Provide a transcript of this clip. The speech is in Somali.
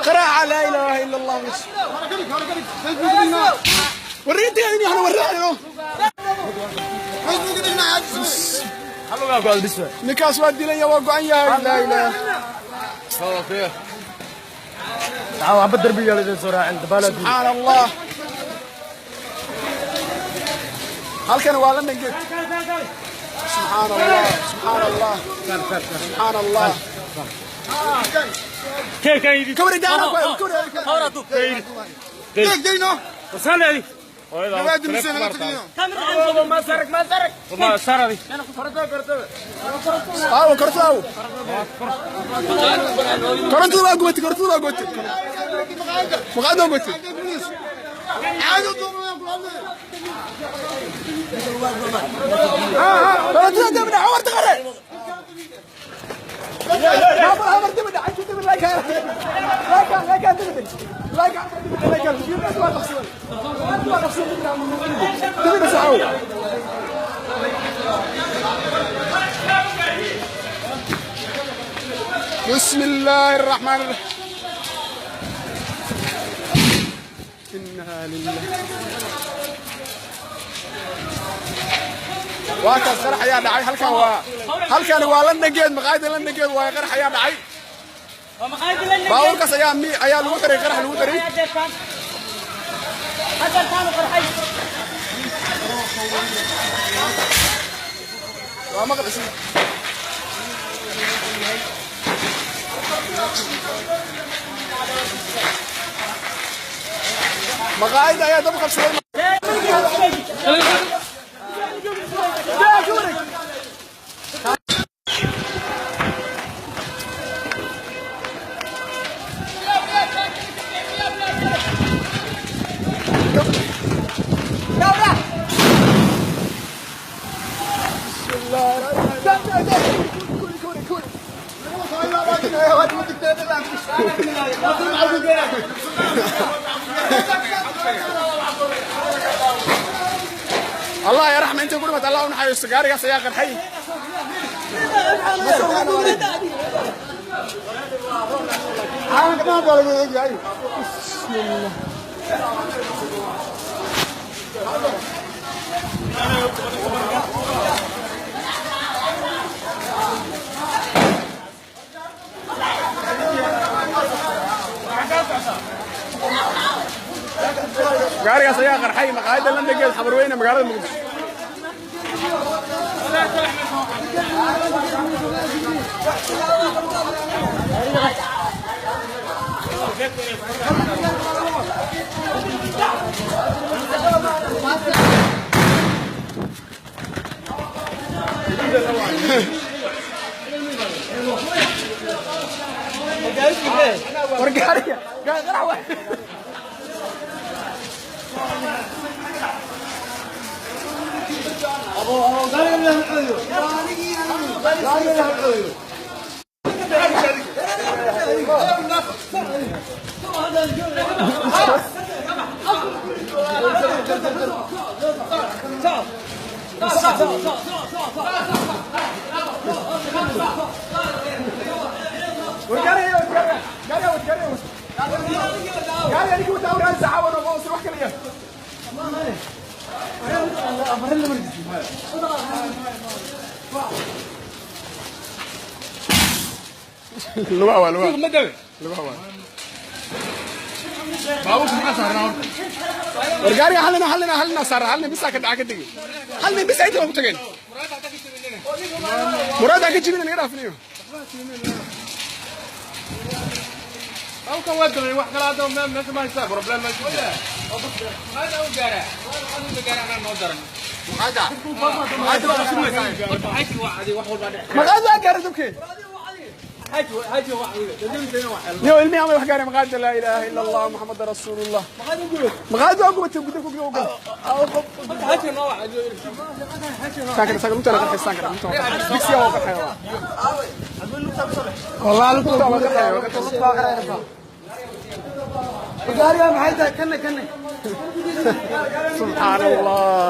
قراعة لا إله إلا الله. وريتني يعني احنا ورينا ninkaas waa dilaya, waa go'an yahay. Laa ilaaha. Subxaan Allah, halkan waa London Gate. Subxaan Allah, subxaan Allah, subxaan Allah. Kawri daana kawri. Aawo korontada, aawo korontada waa gubatay, korontada waa gubatay, maqaayadda waa gubatay. Korontada dib dhac warta qare ما dib dhac dib la ka la ka la ka dib la ka dib la ka dib waa qabsan, waa qabsan dib dib saxaw. بسم الله الرحمن الرحيم. إنا لله. Waa kaas, qarax ayaa dhacay. Halkan waa, halkani waa London Gate, maqaayadda London Gate waaye. Qarax ayaa dhacay, baabuurkaas ayaa mi ayaa lagu xiray, qarax lagu xiray. Waa maqlisi. Maqaayadda ayaa dab qabsaday. Allah ya raxma inta ku dhimatay, Allah u naxariisto. Gaarigaas ayaa qarxay. Gaarigaas ayaa qarxay maqaayadda London Gate, Xamarweyne, magaalada Muqdisho. War gaariga gaari qarax waay. War gaariga, war gaariga, gaariga, war gaariga, gaariga ninki wataa gaari saxaawan oo wax kale yahay. Lugaha waa lugaha, lugaha waa. War gaariga halina, halina, halina saara, halina bisa ka dhaca ka degi, halina bisa inta ku tageen muraad aan ka jibina naga dhaafinayo. Halkan waa damay, wax kale hadda meesha ma haystaa, problem ma jiro. Maqaayad waa gaaray dabkee yo ilmihi ama wax gaaray maqaayadda. Laa ilaaha ila Allah, Muxamada rasuulullah. Maqaayad waa gubatay, guda ku guda saakana saaka lugta la qarxay, saakana lugta waa qarxay, digsiga waa qarxay, waa lugta waa qarxay, waa qarxay. Subxaan Allah.